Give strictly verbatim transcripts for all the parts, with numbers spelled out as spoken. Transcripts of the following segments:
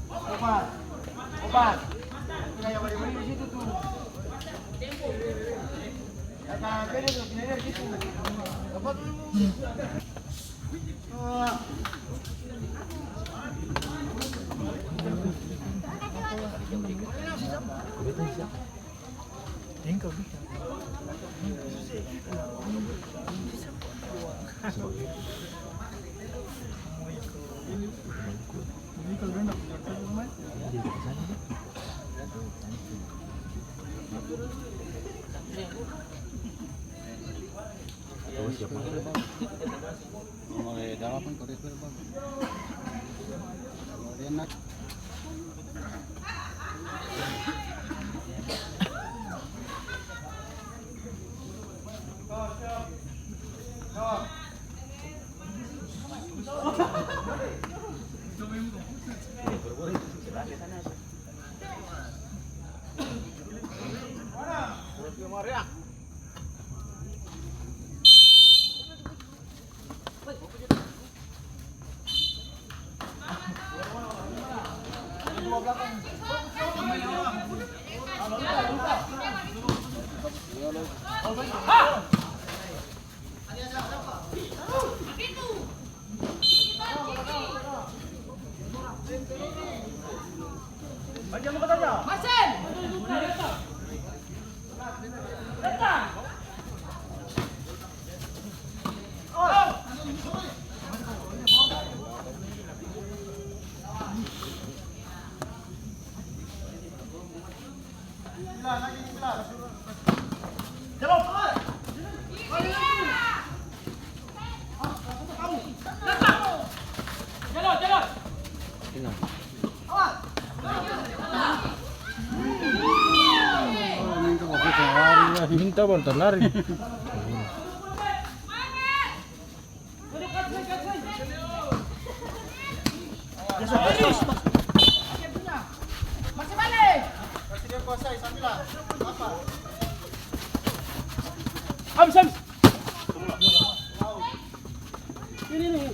Obat. Obat. Kayak bari-bari di situ tuh. Kata beda tuh, sini dari situ. Obat dulu. Ah. Nomor delapan, kodes berapa? Nomor enak. Minta bantar lari. Habis, habis. Ini, ini.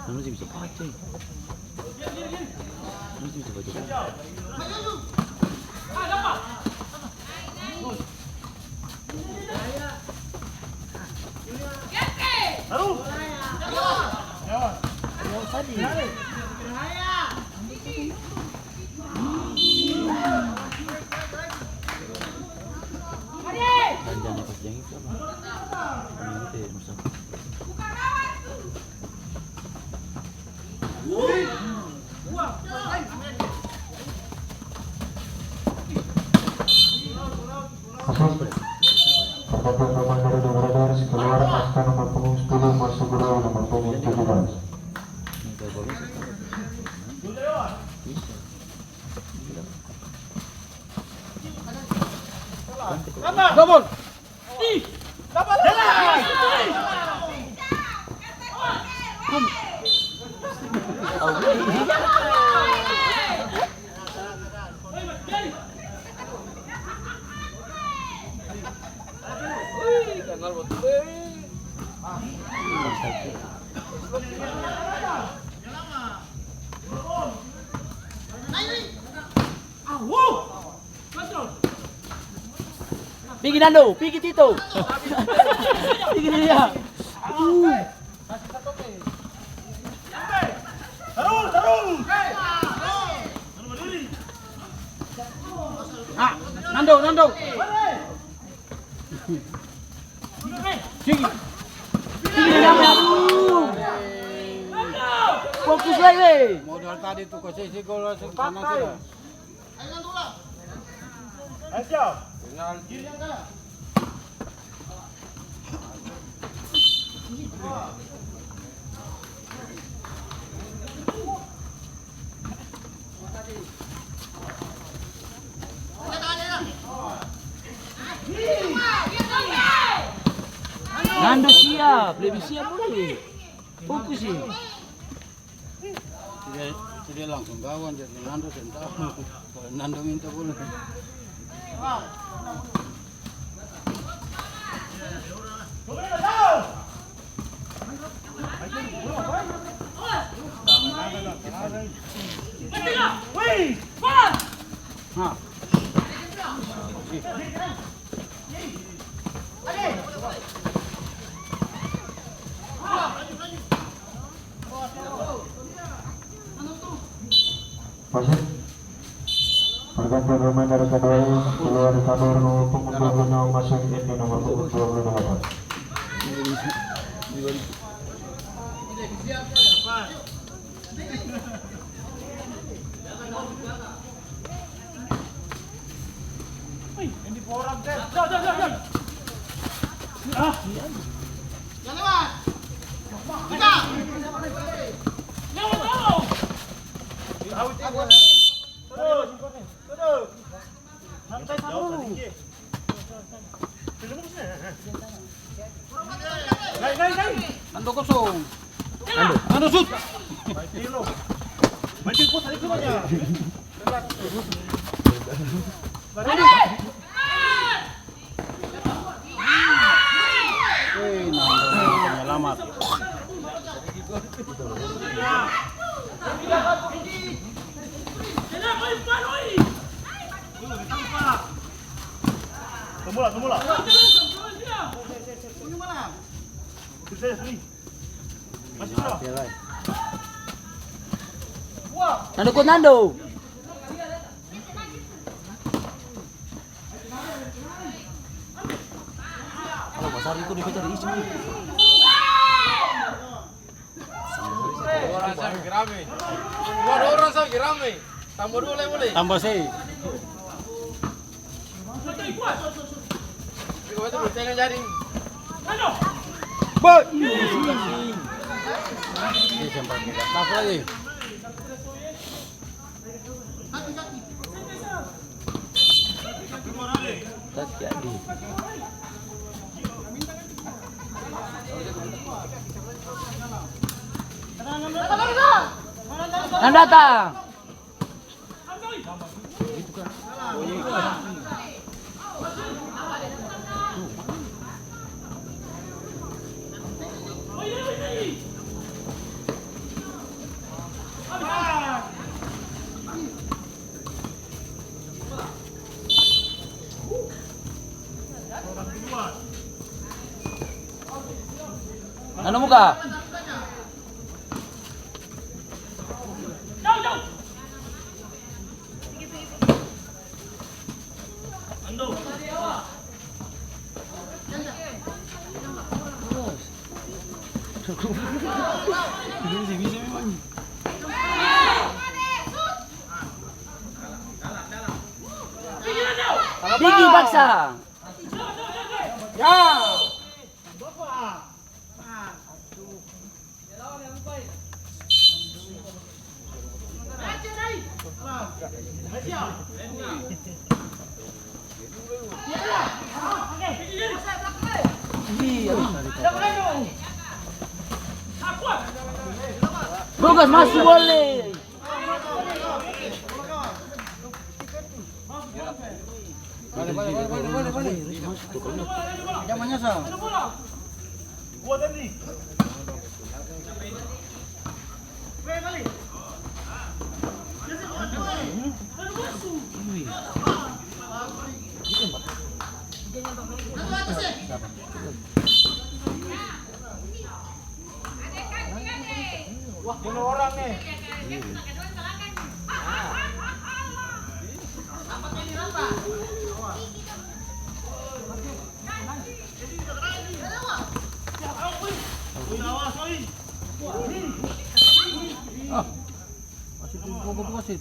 Anu sih bisa pake. Anu sih bisa pake. Jangan pas jang itu apa? Ini teh, Nusa. Asisten. Pergantian pemain dari Dua Belas keluar, Asta nomor punggung sepuluh, masuk Gurau nomor punggung tujuh belas. Double. Pigi Nando, pigi Tito. Pigi dia. Uh. Nando, Nando. Sini. Sini, Nando, aduh. Fokus lai, weh. Modal tadi tu, kase isi gol langsung sana sudah. Nando siap, lebih siap boleh. Fokus, ya. Jadi, jadi langsung gawang, jadi Nando seng tau. Kalau Nando minta bola. Nah. Wasit, pergantian pemain dari K dua I, keluar K dua I nomor punggung dua puluh enam, masuk N D nomor punggung dua puluh delapan. Nando kosong. Nando. Nando shoot. Hei, Nando penyelamat. Tunggu lah, tunggu lah. Nando, kuat, Nando. Kalau basar itu dia cari isi. Dua orang sa lagi rame. Dua, dua orang sa lagi rame. Tambah dua lai boleh. Tambah sei. Tapi kalo itu belum tengah jadi. Boy. Dia sempat kita pas lagi. Yang datang. Anu muka. Tinggi paksa. Ya. Bagus, masuk boleh. Bale, bale, bale. Jang manyasal. Bunuh orang nih. Ah. Wasit, wasit.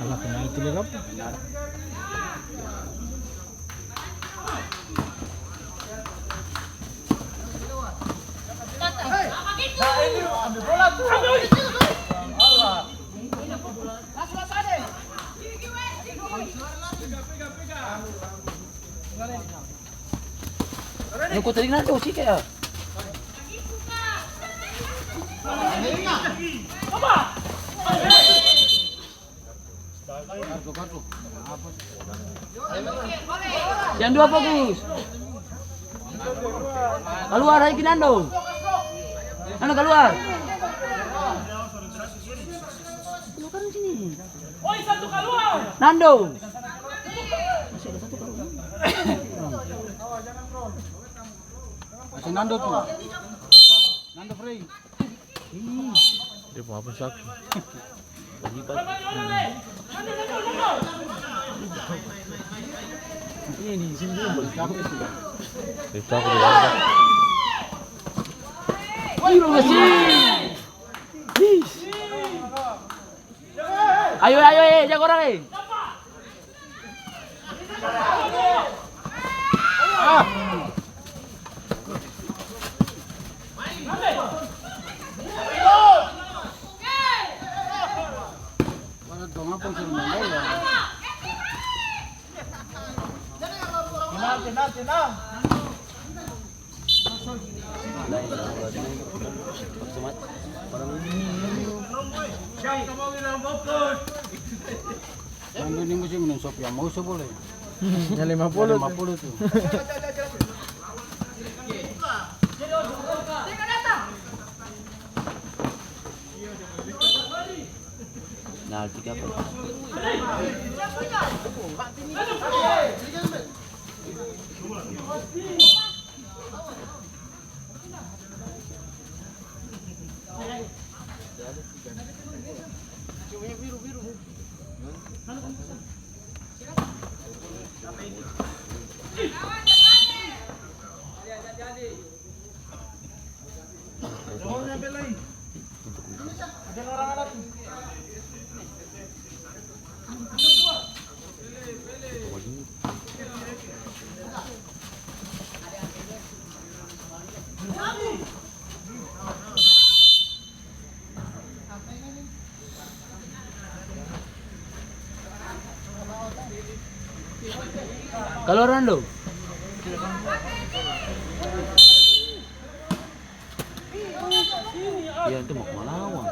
Alah, penalti lagi apa? Ini kok tadi nado sih kayak. Yang dua fokus. Kaluar, ayo, Nando. Nando, kaluar. Nando. Masih ada satu kaluar. Kasih Nando tuh. Nando free. Dia mau apa, sakit? Ini di sini dia boleh capek sudah. Dia capek dia. Ayo, ayo, eh, jaga orang, eh. Tenang, tenang, tenang. Yang ini musim minum sop yang mau, so boleh. Yang lima puluh. Yang lima puluh tuh. Nah, tiga apa? Kaluar, Nando. Iya, itu mau malawang.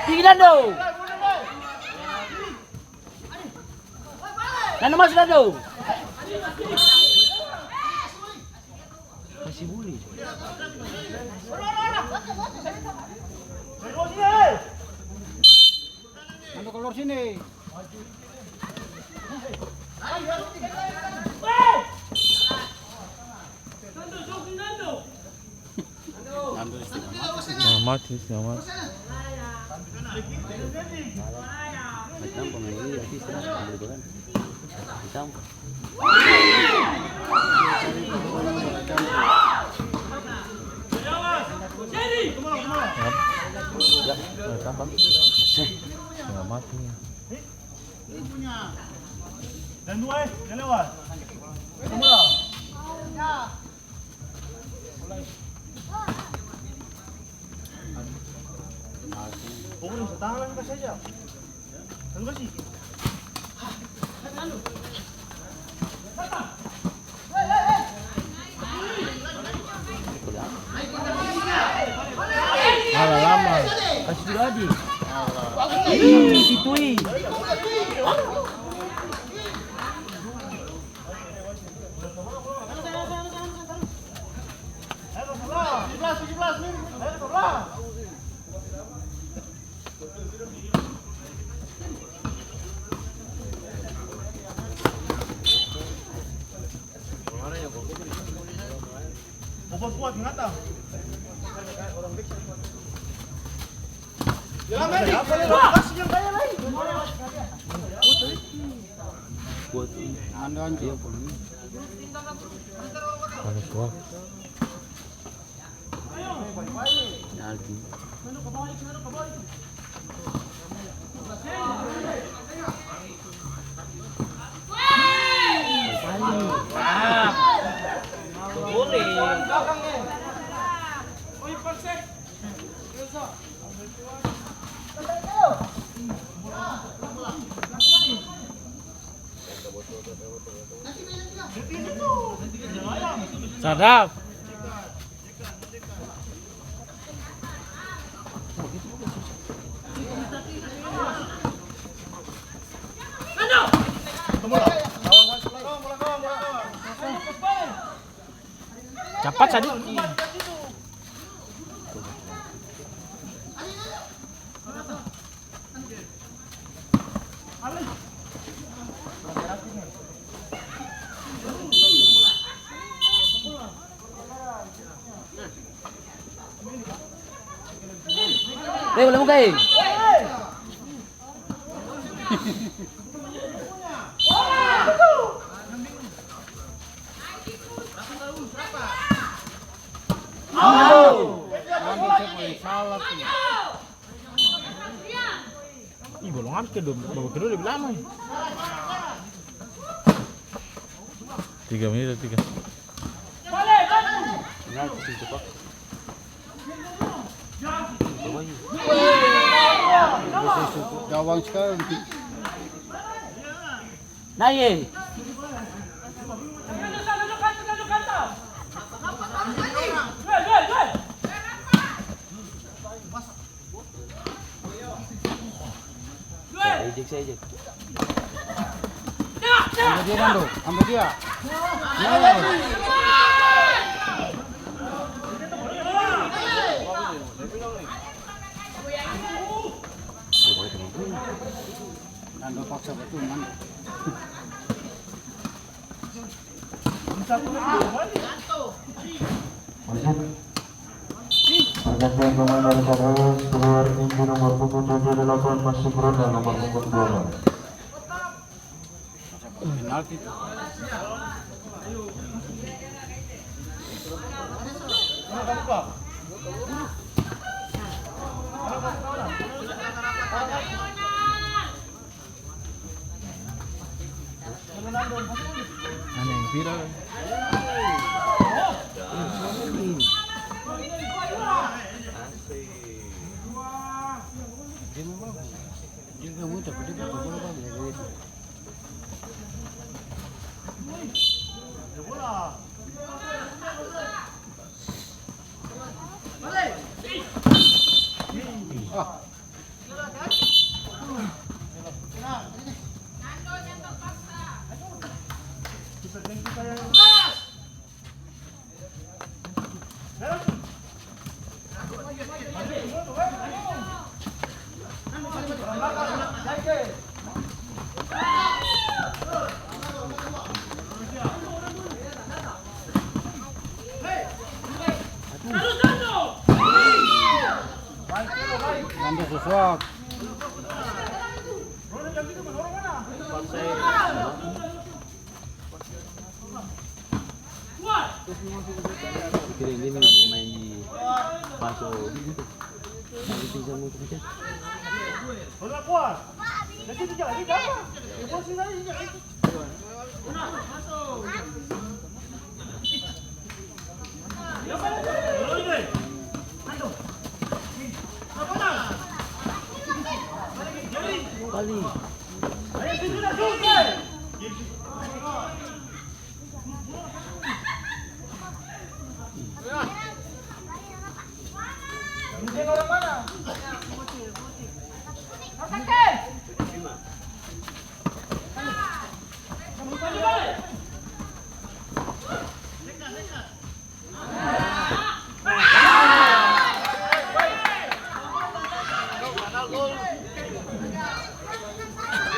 Tinggi, Nando. Nando, maso, Nando. Kasi bole. Nando, kaluar sini. Nando, setengah mati. Setengah mati, setengah mati. Macam pemain ini, tapi setengah mati, bukan? Macam. Ya, ya, tampak. Setengah mati. Dan dua, eh, dia lewat. Semua. Pokoknya tangan kasih aja. Lalu kasih. Alah, lama. Kasih sudah, Adi. Ih, situ, ih. Panas, wah. Sadap. Capat sadiki. Weh, boleh buka, eh? Ih, balong abis ke dua, balong kedua lebih lama, eh. Tiga menit, tiga. Tinggal kasih cepat. Gawang sekali. Nai, eh. Ejek, saya ejek. Ambil dia, Nando. Ambil dia. Nando paksa betul, Nando. Pergantian pemain dari Sarawak, keluar Indu nomor punggung tujuh delapan, masuk ronde nomor punggung dua belas. Penalti. Mana yang viral? Dia mau bagus. Dia mau bagus, tapi dia bukan bola bagus, ya, kayak gitu. Nando sesuap. Kira ini main di Paso gitu. Nanti bisa muncul aja. Bali.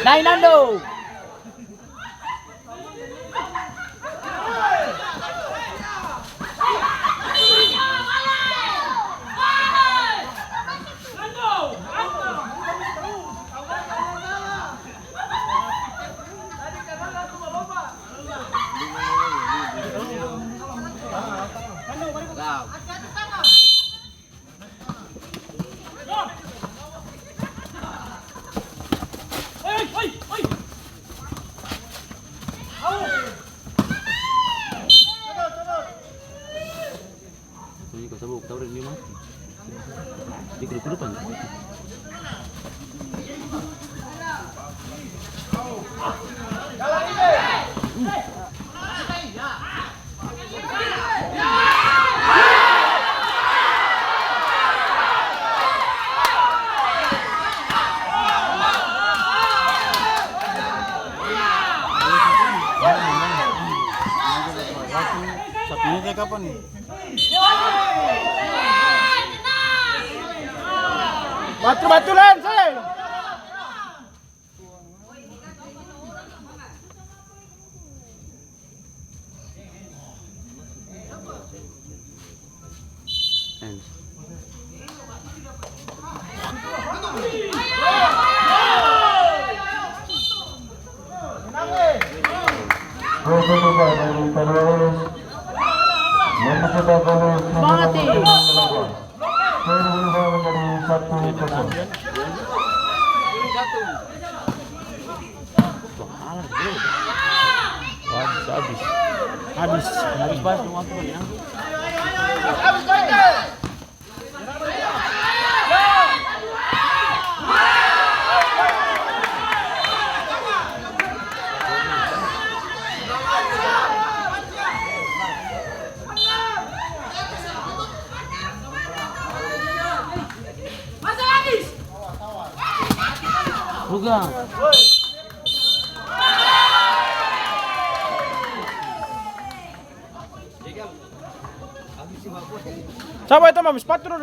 Nai Nando. Ini kau sabuk, tau dia mati. Dia kudu-kudu panjang mati. Satu menit kapan nih? Batul-batulan, seng. Semangat, eh. Skor berubah menjadi satu kosong. Habis, habis. Habis, habis. Habis, habis. Ruga. Sapa itu mami sepatu dong?